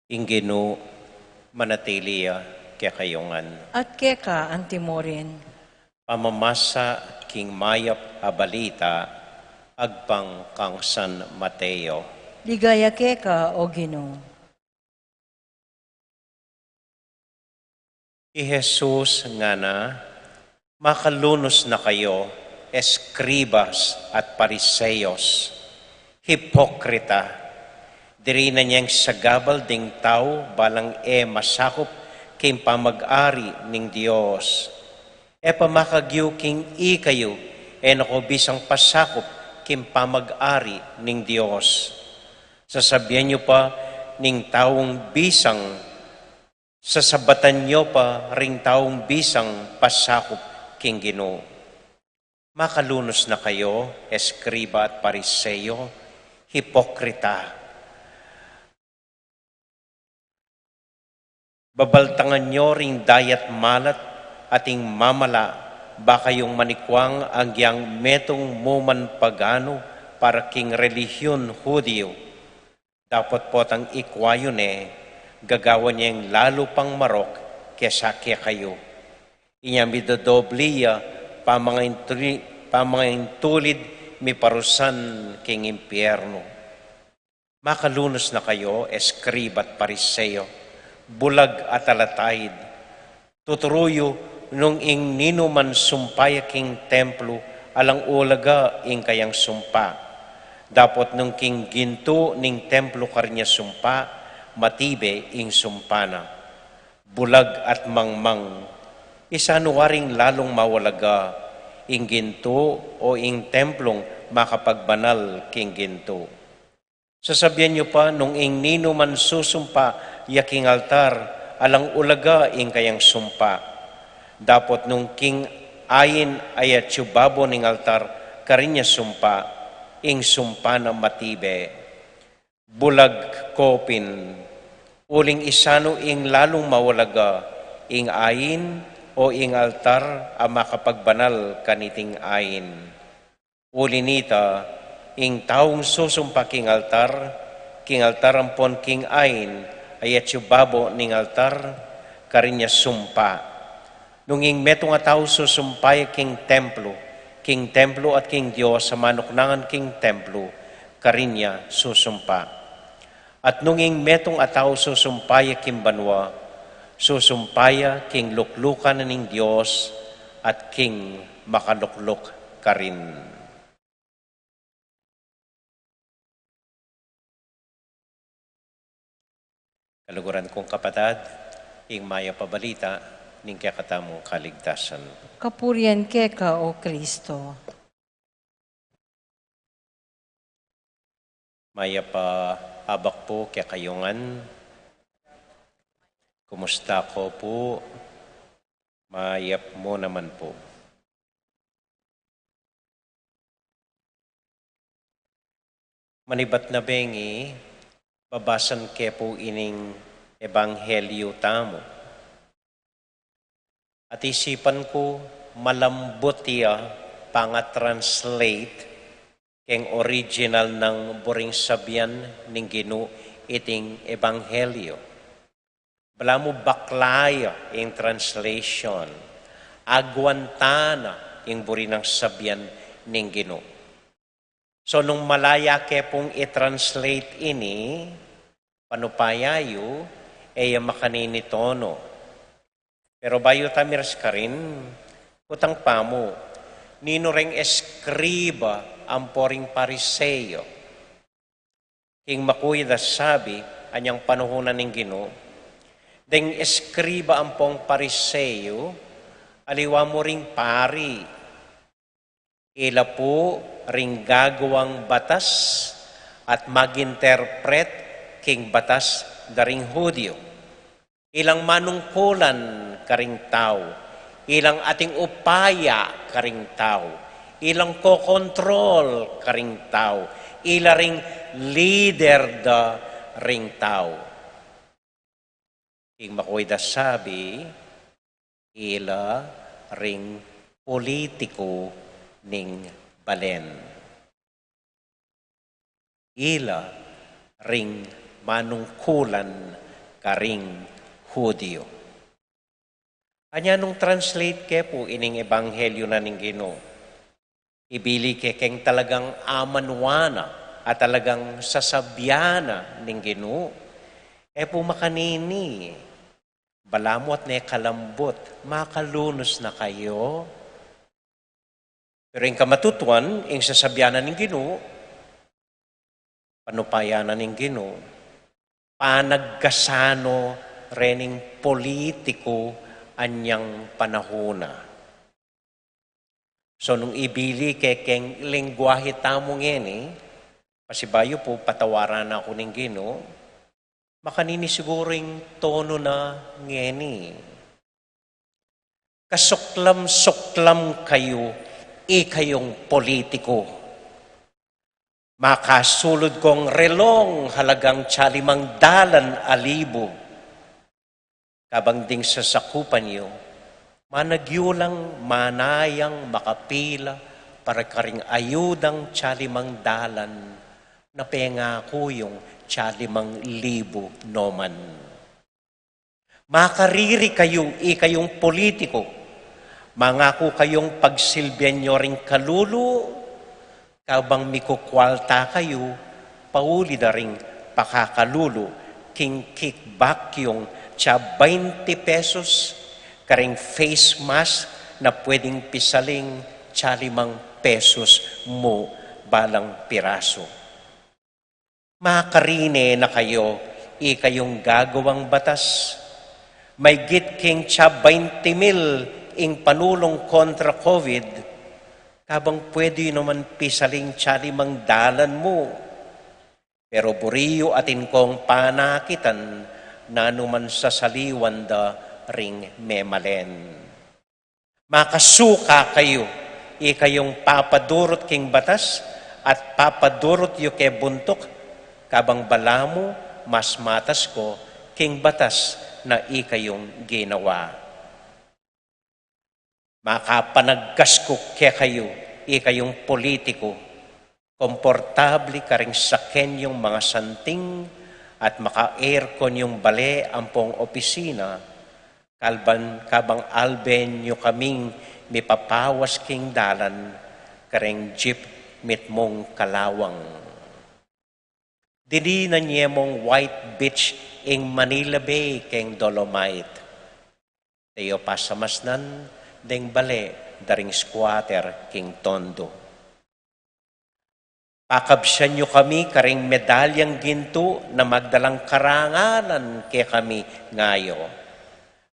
Ing Ginu manatili ya kekayu ngan. At keka antimurin. Pamamasa king mayap a balita agpang kang San Mateo. Ligaya keka, o Ginu. I Jesus ngana, makalunus na kayu, eskribas at Pariseyos, hipokrita! Dirinan yang sagabal ding tau balang e masakup king pamag-ari ning Dios. E pa makagyu king ikayu e na ko bisang pasakup king pamag-ari ning Dios. Sasabian yu pa ning taung bisang, sasabatan yu pa ring taung bisang pasakup king Ginu. Makalunus na kayu, eskriba at Pariseo, hipokrita! Babaltangan yu ring dayat malat at ing mamala, ba kayung manikwang agyang metung mu man paganu para king relihiun Hudiu. Dapot potang ikwa yu ne, gagawan yang lalu pang marok kesa kekayu. Inya midodobli ya pamangaintuli-, pamangaintulid miparusan king impiernu. Makalunus na kayu, eskriba at Pariseo, bulag at alataid! Tuturu yu, nung ing ninuman sumpa ya king templu, alang ulaga ing kayang sumpa. Dapot nung king gintu ning templu karin ya sumpa, matibe ing sumpa na. Bulag at mangmang! Isanu waring lalung mawalaga, ing gintu o ing templung makapagbanal king gintu? Sasabian yu pa, nung ing ninuman susumpa ya king altar, alang ulaga ing kayang sumpa. Dapot nung king ain a yatsu babo ning altar karin ya sumpa, ing sumpa na matibe. Bulag ko pin! Uling isanu ing lalung mawalaga, ing ain o ing altar a makapagbanal kaniting ain? Uli nita, ing taung susumpa king altar, king altar ampon king ain a yatsu babo ning altar, karin ya sumpa. Nung ing metung a tau susumpa ya king templu, king templu at king Dios a manuknangan king templu, karin ya susumpa. At nung ing metung a tau susumpa ya king banua, susumpa ya king luklukan na ning Dios at king makalukluk karin. Kaluguran kung kapatad, ing mayap a balita ning kekatamung kaligtasan. Kapurian keka, O Kristo. Mayap a abak pu kekayu ngan. Kumusta ko pu? Mayap mu naman pu. Manibat na bengi, babasan ke pu ining ebanghelyu tamu. At isipan ku, malambut ya panga-translate keng original nang buring sabian ning Ginu iting ebanghelyu. Balamu bakla ya ing translation, aguanta na ing buri nang sabian ning Ginu. So, nung malaya ke pung i-translate ini, panupaya yu, e ya makanini tono. Pero bayu ta miras karin, kutang pamu, ninu reng eskriba ampo ring Pariseo? King makuid a sabi, anyang panaun na ning Ginu, deng eskriba ampong Pariseo, aliwa mu ring pari, ila pu ring gagawang batas at mag-interpret king batas da ring Hudio. Ilang manungkulan karing tau, ilang ating upaya karing tau, ilang kokontrol karing tau, ila ring lider da ring tau. King makuid a sabi, ila ring politiku ning balen. Ila ring manungkulan karing Hudio. Anya nung translate ke pu ining ebanghelyo na ning Ginu, ibili ke keng talagang amanuan na at talagang sasabyan na ning Ginu, e pu makanini, balamu at ne kalambut, makalunus na kayu. Pero ing kamatutuan, ing sasabyan na ning Ginu, panupayan na ning Ginu, panagkasan no rening politiku anyang panaun na. So, nung ibili ke keng lengguahe tamu ngeni, pasibayu pu patawaran na ku ning Ginu, makanini siguru ing tonu na ngeni. Kasuklam-suklam kayu, ikayung politiku. Makasulud kong relong halagang tsalimang dalan a libu. Kabang ding sasakupan yu, managyu lang manayang makapila para karing ayudang tsalimang dalan na pengaku yung tsalimang libu no man. Makariri kayu, ikayung politiku. Mangaku kayung pagsilbian yu ring kalulu, kabang mikukwalta kayu, pauli da ring pakakalulu, king kickback yung tsa baynti pesos, karing face mask na pwedeng pisaling tsalimang pesos mu balang pirasu. Makarine na kayu, ikayung gagawang batas. Maygit king tsa baynti mil ing panulung kontra COVID, kabang pwede naman pisaling tsalimang dalan mu. Pero buri yu atin kong panakitan nanu man sasaliwan da ring memalen. Makasuka kayu, ikayung papadurut king batas, at papadurut yu ke buntuk, kabang balamu mas matas ku king batas na ikayung ginawa. Makapanagkas ku kekayu, ikayung politiku, komportabli karing saken yung mga santing at maka-aircon yung bale ampong opisina, kalban kabang alben yu kaming mipapawas king dalan karing jeep mitmung kalawang. Dininan ye mung white beach ing Manila Bay keng Dolomite. Te yu pasamasnan deng bale da ring squatter king Tondo. Pakabsian yu kami karing medalyang gintu na magdalang karangalan kekami ngayu.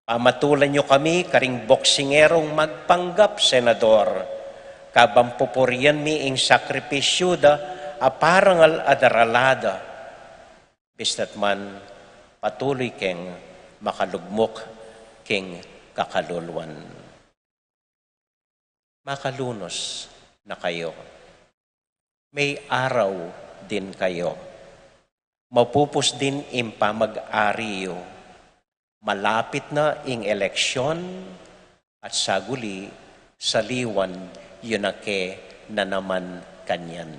Pamatulan yu kami karing boksingerung magpanggap senador, kabang pupurian mi ing sakripisyu da a parangal a darala da. Bista't man, patuluy keng makalugmuk king kakaluluan. Makalunus na kayu. May araw din kayu. Mapupus din ing pamag-ari yu. Malapit na ing eleksyon at saguli saliwan yu na ke na naman kanyan.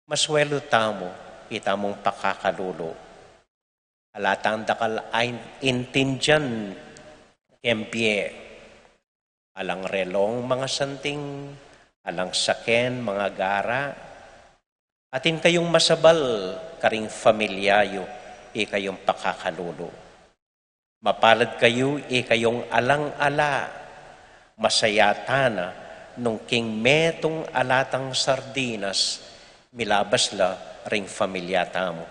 Masuelu tamu itamung pakakalulu. Ala tang dakal a intindian keng bie. Alang relong mga santing, alang saken mga gara. Atin kayung masabal karing familia yu, ikayung pakakalulu. Mapalad kayu ikayung alang-ala, masaya tana nung king metung alatang sardinas, milabas la ring familia tamu.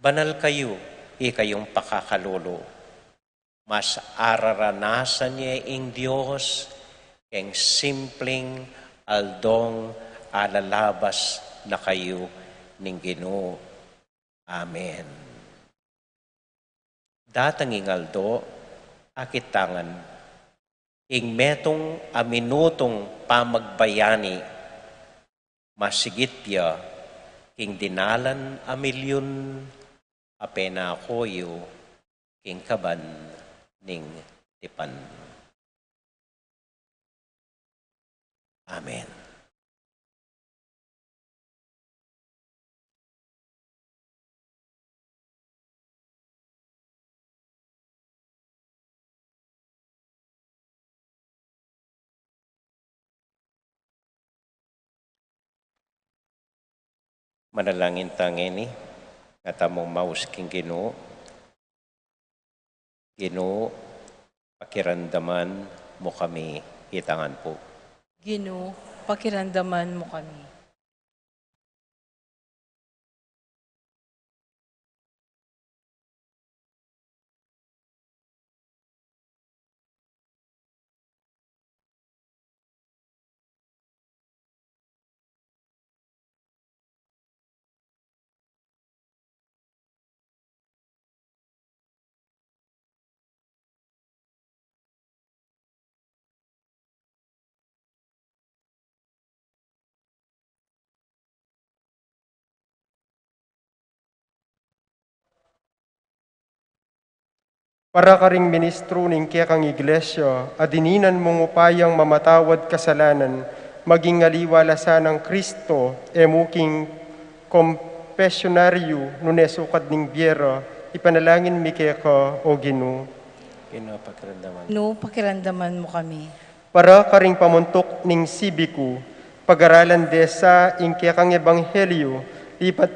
Banal kayu ikayung pakakalulu, mas araranasan ye ing Dios keng simpling aldong alalabas na kayu ning Ginu. Amen. Datang ing aldo, akit tangan ing metung a minutung pamagbayani, masigit ya king dinalan a milyun a penako yu king kaban ning tipan. Amen. Manalangin ta ngeni, nga tamung maus king Ginu. Ginu, pakiramdaman mu kami. Itangan pu. Ginu, pakiramdaman mu kami. Para karing ministru ning kekang iglesia, a dininan mung upayang mamatawad kasalanan, maging aliwa la sanang Kristo, e mu king kompesyonaryu nune sukad ning bie ra, ipanalangin mi keka, o Ginu. Ginu, pakiramdaman. Ginu, pakiramdaman mu kami. Para karing pamuntuk ning sibiku, pagaralan de sa ing kekang ebanghelyu, lipat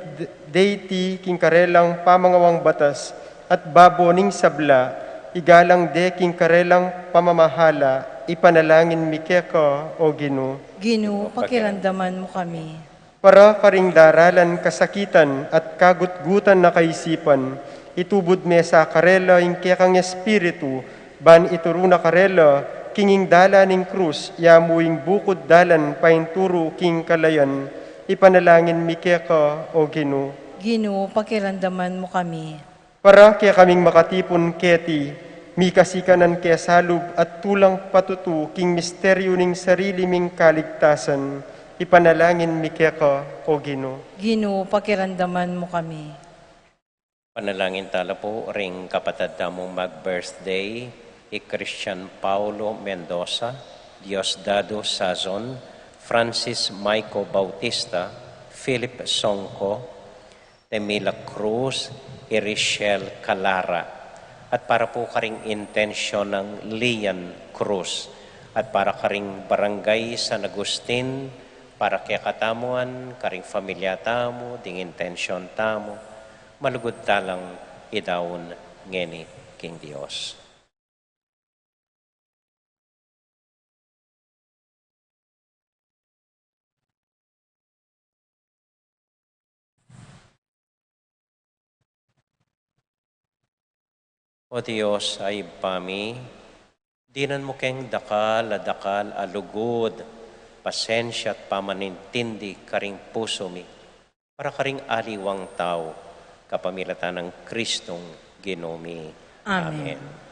de iti king karelang pamangawang batas, at babo ning sabla, igalang de king karelang pamamahala, ipanalangin mi keka, o Ginu. Ginu, pakiramdaman mu kami. Para karing daralan kasakitan at kagutgutan na kaisipan, itubud me sa karela ing kekang Espiritu, ban ituru na karela king ing dalan ning krus, ya mu ing bukud dalan painturu king kalayan, ipanalangin mi keka, o Ginu. Ginu, pakiramdaman mu kami. Para kekaming makatipun keti, mikasikanan ke salub at tulang patutu king misteryu ning sarili ming kaligtasan, ipanalangin mi keka, o Ginu. Ginu, pakiramdaman mu kami. Panalangin tala pu ring kapatad tamung mag-birthday, i Christian Paulo Mendoza, Diosdado Sazon, Francis Maico Bautista, Philip Songco, Temila Cruz, Irichelle Calara, at para pu karing intensyon nang Lian Cruz, at para karing Barangay San Agustin, para kekatamuan, karing familia tamu, ding intensyon tamu, malugud talang idaun ngeni king Dios. O Dios a Ibpa mi, dinan mu keng dakal a dakal a lugud, pasensya at pamanintindi karing pusu mi, para karing aliwang tau, kapamilatan nang Kristong Ginu mi. Amen. Amen.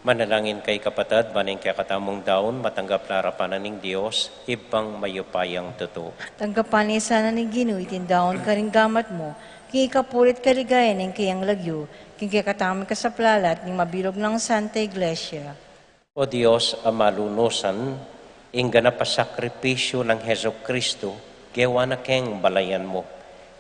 Manalangin kayu, kapatad, ban ing kekatamung daun matanggap la arapan na ning Dios, Ibpang mayupayang tutu. Tanggapan na sana ning Ginu iting daun karing gamat mu, king ikapuri't kaligayan ning kayang lagyu, king kekatamung kasaplalan at ning mabilug nang Santa Iglesia. O Dios a malunusan, ing ganap a sakripisyu nang Jesucristo, gewa na keng balayan mu.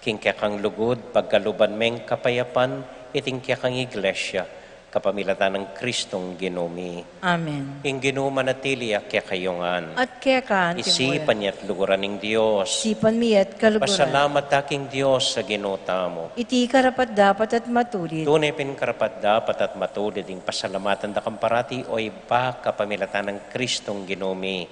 King kekang lugud, pagkaluban meng kapayapan iting kekang Iglesia, kapamilatan nang Kristong Ginu mi. Amen. Ing Ginu manatili ya kekayu ngan. At keka anti mu. Isipan ya't luguran ning Dios. Isipan mi ya't kaluguran. Pasalamat ta king Dios a Ginu tamu. Iti karapat-dapat at matulid. Tune pin karapat-dapat at matulid ing pasalamatan da kang parati, o Ibpa, kapamilatan nang Kristong Ginu mi.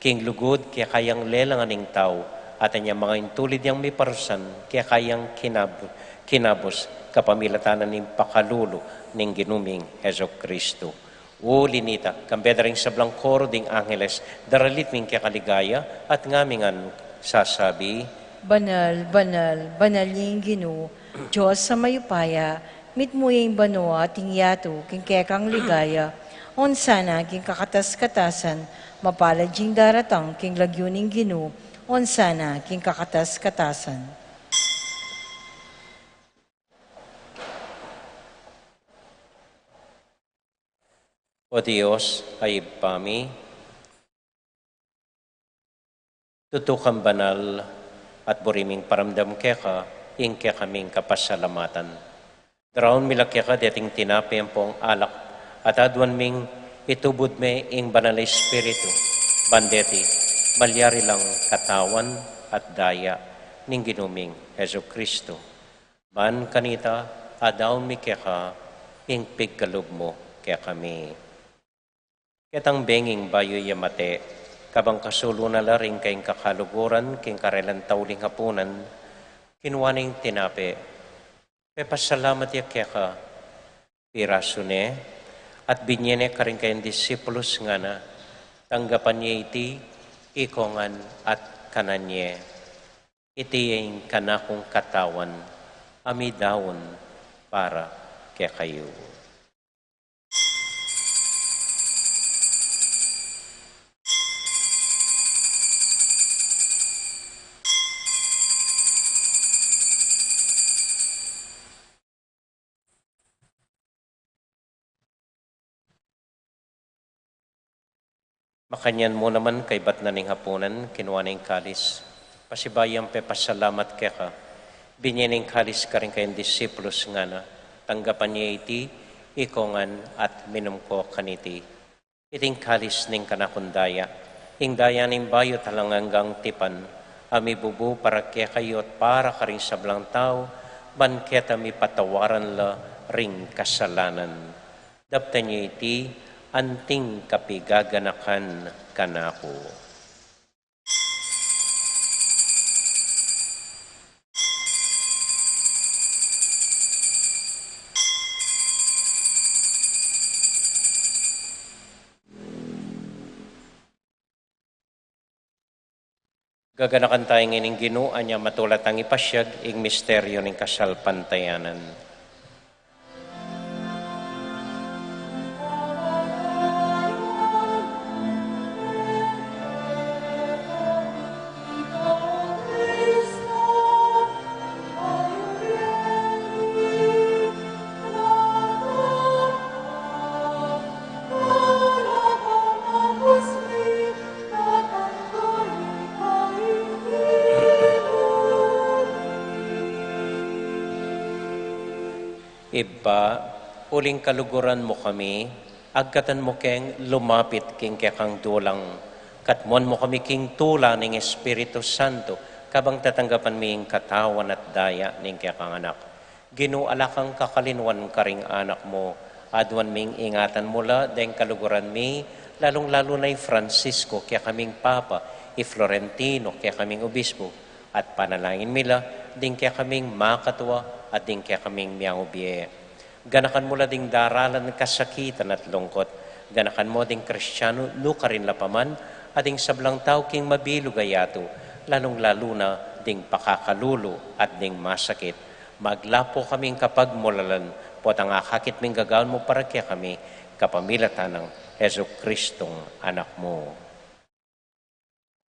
King lugud, keka yang lelangan ing tau, at anya manga intulid yang miparusan, keka yang kinab-, kinabus, kapamilatan na ning pakalulu ning Ginu ming Jesucristo. Uli nita, kambe da ring sablang koro ding angeles, daralit mi ing keka ligaya, at ngami ngan sasabi: Banal, banal, banal ing Ginu, Dios a mayupaya, mitmu ya ing banua at ing yatu king kekang ligaya. Osana king kakatas-katasan, mapalad ya ing daratang king lagyu ning Ginu. Osana king kakatas-katasan. O Dios a Ibpa mi, tutu kang banal, at buri ming paramdam keka ing kekaming kapasalamatan. Daraun mi la keka deting tinape ampong alak, at aduan ming itubud me ing Banal a Espiritu, ban deti malyari lang katawan at daya ning Ginu ming Jesucristo. Ban kanita, adaun mi keka ing pigkalub mu kekami. Ketang benging bayu ya mate, kabang kasulu na la ring kayang kakaluguran king karelang tauling hapunan, kinua ne ing tinape, pepasalamat ya keka, pirasu ne, at binye ne karing kayang disipulus, ngana: Tanggapan ye iti, ikong ngan at kanan ye. Iti ing kanakung katawan a midaun para kekayu. Makanyan mu naman kaybat na ning hapunan, kinua ne ing kalis, pasibayu yang pepasalamat keka, binye ne ing kalis karing kayang disipulus, ngana: Tanggapan ye iti, ikong ngan at minum ko kaniti. Iting kalis ning kanakung daya, ing daya ning bayu at alang anggang tipan, a mibubu para kekayu at para karing sablang tau, ban keta mipatawaran la ring kasalanan. Daptan ye iti anting kapigaganakan kanaku. Gaganakan taya ngeni ing Ginu, anya matula tang ipasyag ing misteryu ning kasalpantayanan. Ibpa, uling kaluguran mu kami, agkatan mu keng lumapit king kekang dulang, katmuan mu kami king tula ning Espiritu Santo, kabang tatanggapan mi ing katawan at daya ning kekang Anak. Ginu, ala kang kakalinuan karing anak mu, aduan ming ingatan mu la deng kaluguran mi, lalung-lalu na i Francisco, kekaming Papa, i Florentino, kekaming Obispo, at panalangin mi la ding kekaming makatua at ding kekaming miaubie. Ganakan mu la ding daralan kasakitan at lungkot. Ganakan mu ding Kristianu nukarin la pa man, at ding sablang tau king mabilug a yatu, lalung-lalu na ding pakakalulu at ding masakit. Maglapo kaming kapagmulalan, potang akakit ming gagawan mu para kekami, kapamilatan nang Jesucristong Anak mu.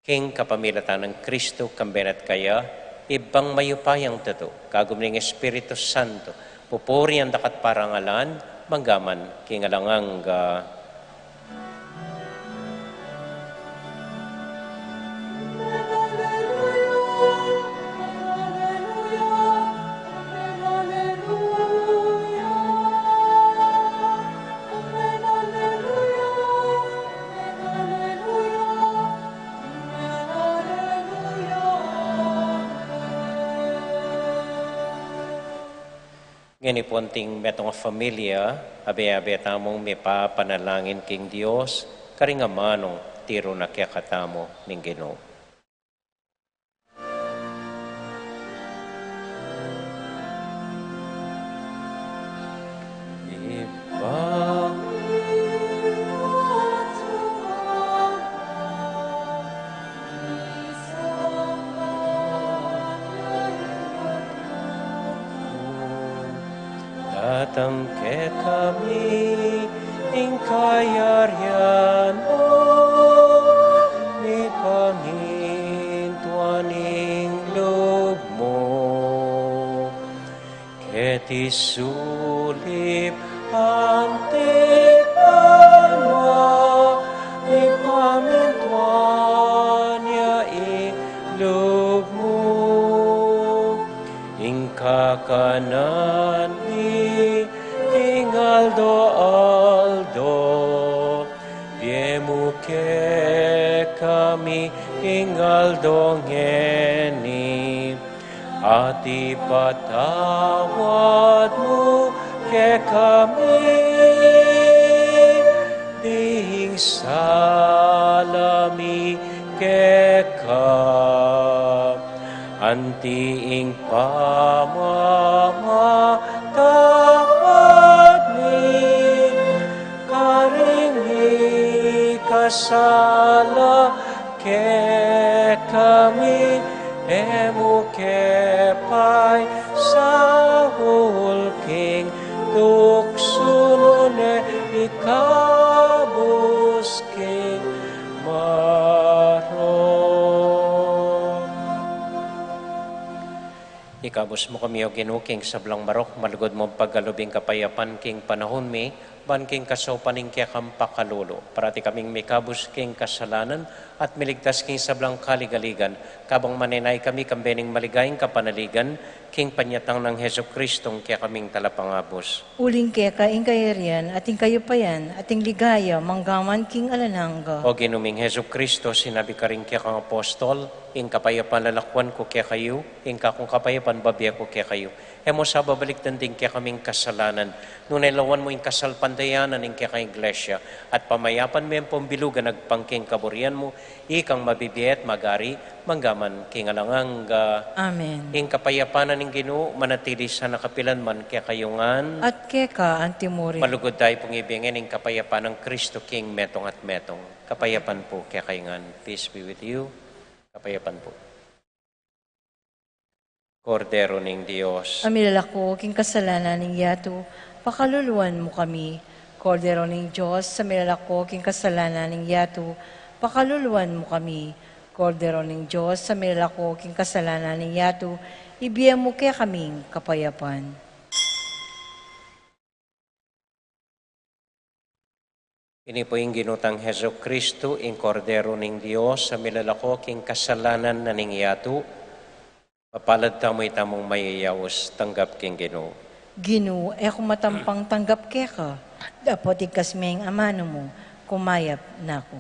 King kapamilatan nang Kristo, kambe na at kaya, Ibpang mayupayang tutu, kagum ning Espiritu Santo, pupurian da ka at parangalan, mangga man king alang angga. Ngeni pu, anting metung a familia, abe-abe tamung mipapanalangin king Dios, karing amanung tiru na kekatamu ning Ginu. Datang kekami ing kayarian mu, mipamintuan ing lub mu. Keti sulip anti Ama, mipamintuan ya ing lub mu. Ing kakanan mi king aldo-aldo, ibie mu kekami king aldo ngeni, at ipatawad mu kekami ding sala mi keka, anti ing pamamatawad mi karing mikasala kekami, e mu ke paisaul king tuksu, nune ikabus king marok. Ikabus mu kami, O Ginu, king sablang marok, malugud mung pagkalub ing kapayapan king panaun mi, ban king kasaupan ning kekang pakalulu, parati kaming mikabus king kasalanan at miligtas king sablang kaligaligan, kabang manenaya kami kambe ning maligayang kapanaligan, king panyatang nang Jesucristong kekaming Talapangabus. Uling keka ing kayarian, at ing kayupayan, at ing ligaya, manggaman king alang angga. O Ginu ming Jesucristo, sinabi karing kekang apostol, ing kapayapan lalakwan ku kekayu, ing kakung kapayapan babie ku kekayu. E mu sa babalikdan ding kekaming kasalanan, nune lawan mu ing kasalpantayanan ning kekang Iglesia, at pamayapan me ampong bilugan agpang king kaburian mu, ikang mabibie at magari, manggaman king alang angga. Amen. Ing kapayapan na ning Ginu, manatili sana kapilan man kekayu ngan. At keka antimurin. Malugud tayu pung ibie ing kapayapan nang Kristo king metung at metung. Kapayapan pu kekayu ngan. Peace be with you. Kapayapan pu. Kordero ning Dios, a milalako king kasalanan ning yatu, pakaluluan mu kami. Kordero ning Dios, a milalako king kasalanan ning yatu, pakaluluan mu kami. Kordero ning Dios, a milalako king kasalanan ning yatu, ibie mu kekaming kapayapan. Ini pu ing Ginu tang Jesucristo, ing Kordero ning Dios, a milalako king kasalanan na ning yatu. Mapalad tamu itamung mayayaus tanggap king Ginu. Ginu, e ku matampang tanggap keka, dapot igkas me ing amanu mu, kumayap na ku.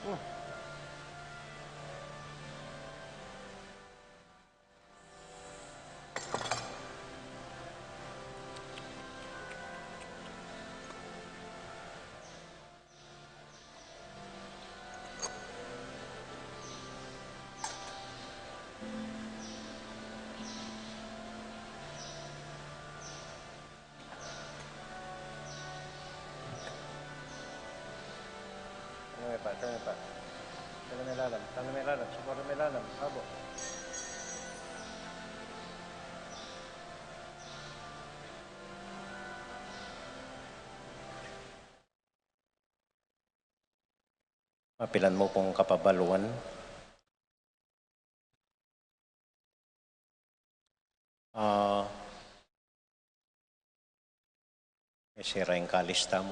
Tanggal me pa, tanggal me pa. Tanggal me lalam, tanggal me lalam, sukor me lalam, abo. Mapilan mu pung kapabaluan. Ah, e, sira ing kalista mu.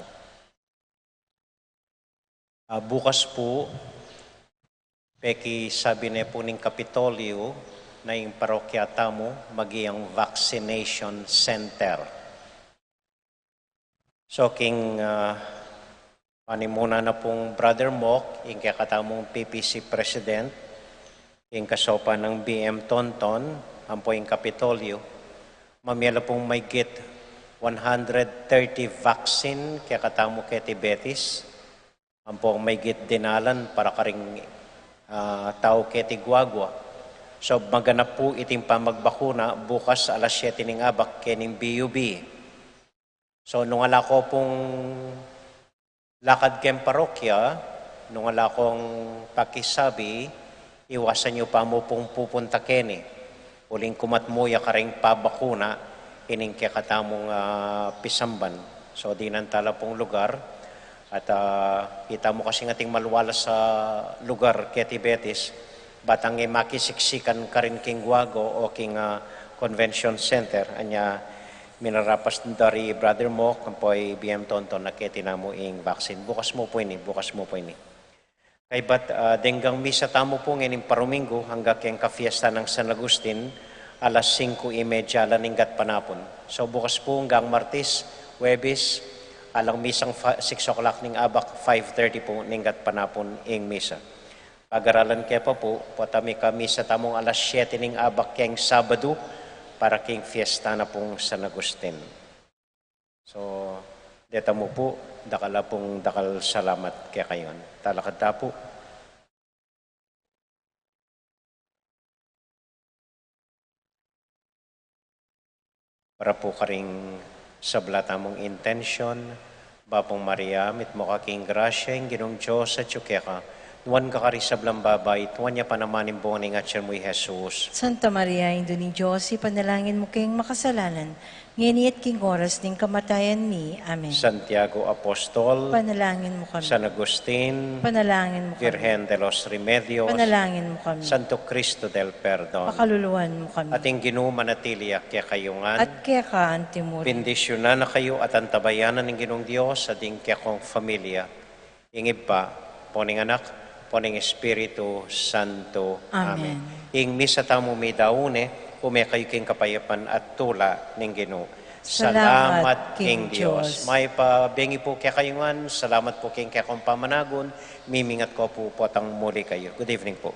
Ah, bukas pu, pekisabi ne pu ning Kapitolyo na ing parokya tamu maging vaccination center. So, king, ah, panimuna na pung Brother Mok, ing kekatamung P P C President, ing kasopan nang B M Tonton, ampo ing Kapitolyo, mamie la pung maygit one hundred thirty vaccine kekatamu keti Betis, ampo mayigit dinalan para karing, ah, tau keti Guagua. So, maganap pu iting pamagbakuna bukas alas siyete ning abak kening B U B. So, nung ala ko pung lakad keng parokya, nung ala kong pakisabi, iwasan yu pa mu pung pupunta keni. Uling kumat mu ya karing pabakuna, ining kekatamung, ah, pisamban. So, dinan tala pung lugar, at, ah, kita mu kasing ating maluwalas a lugar keti Betis, batang e makisiksikan karin king Guagua o king, ah, Convention Center, anya minarapas da ri Brother Mok, ampo i B M Tonton na keti namu ing vaccine. Bukas mu pu ini, bukas mu pu ini. Kaybat, ah, denggang misa tamu pu ngening paruminggu angga keng kafiesta nang San Agustin, alas singku y media la ning gatpanapun. So, bukas pu anggang Martis, Huwebes, alang misang fa-, six o'clock ning abak, five thirty pu ning gatpanapun ing misa. Pagaralan ke pa pu, potang mika misa tamung alas siyete ning abak keng Sabadu, para king fiesta na pung San Agustin. So, deta mu pu, dakal a pung dakal salamat kekayu ngan. Talakad ta pu. Para pu karing sabla tamung intensyon, Bapu Maria, mitmu ka king grasya, ing Ginung Dios atyu keka, nuan ka karing sablang babai, at nuan ya pa naman ing bunga ning atyan mu, i Jesus. Santa Maria, Indu ning Dios, ipanalangin mu keng makasalanan, ngeni at king oras ning kamatayan mi. Amen. Santiago Apostol, panalangin mu kami. San Agustin, panalangin mu kami. Virgen de los Remedios, panalangin mu kami. Santo Cristo del Perdon, pakaluluan mu kami. At ing Ginu manatili ya kekayu ngan. At keka antimurin. Bendisyunan na kayu at antabayanan ning Ginung Dios, at ing kekong familia, ing Ibpa, ampo ning Anak, ampo ning Espiritu Santo. Amen. Amen. Ing misa tamu meyari ne, ume kayu king kapayapan at tula ning Ginu. Salamat king Dios. Mayap a bengi pu kekayu ngan, salamat pu king kekong pamanagun, mimingat ko pu potang muli kayu. Good evening pu.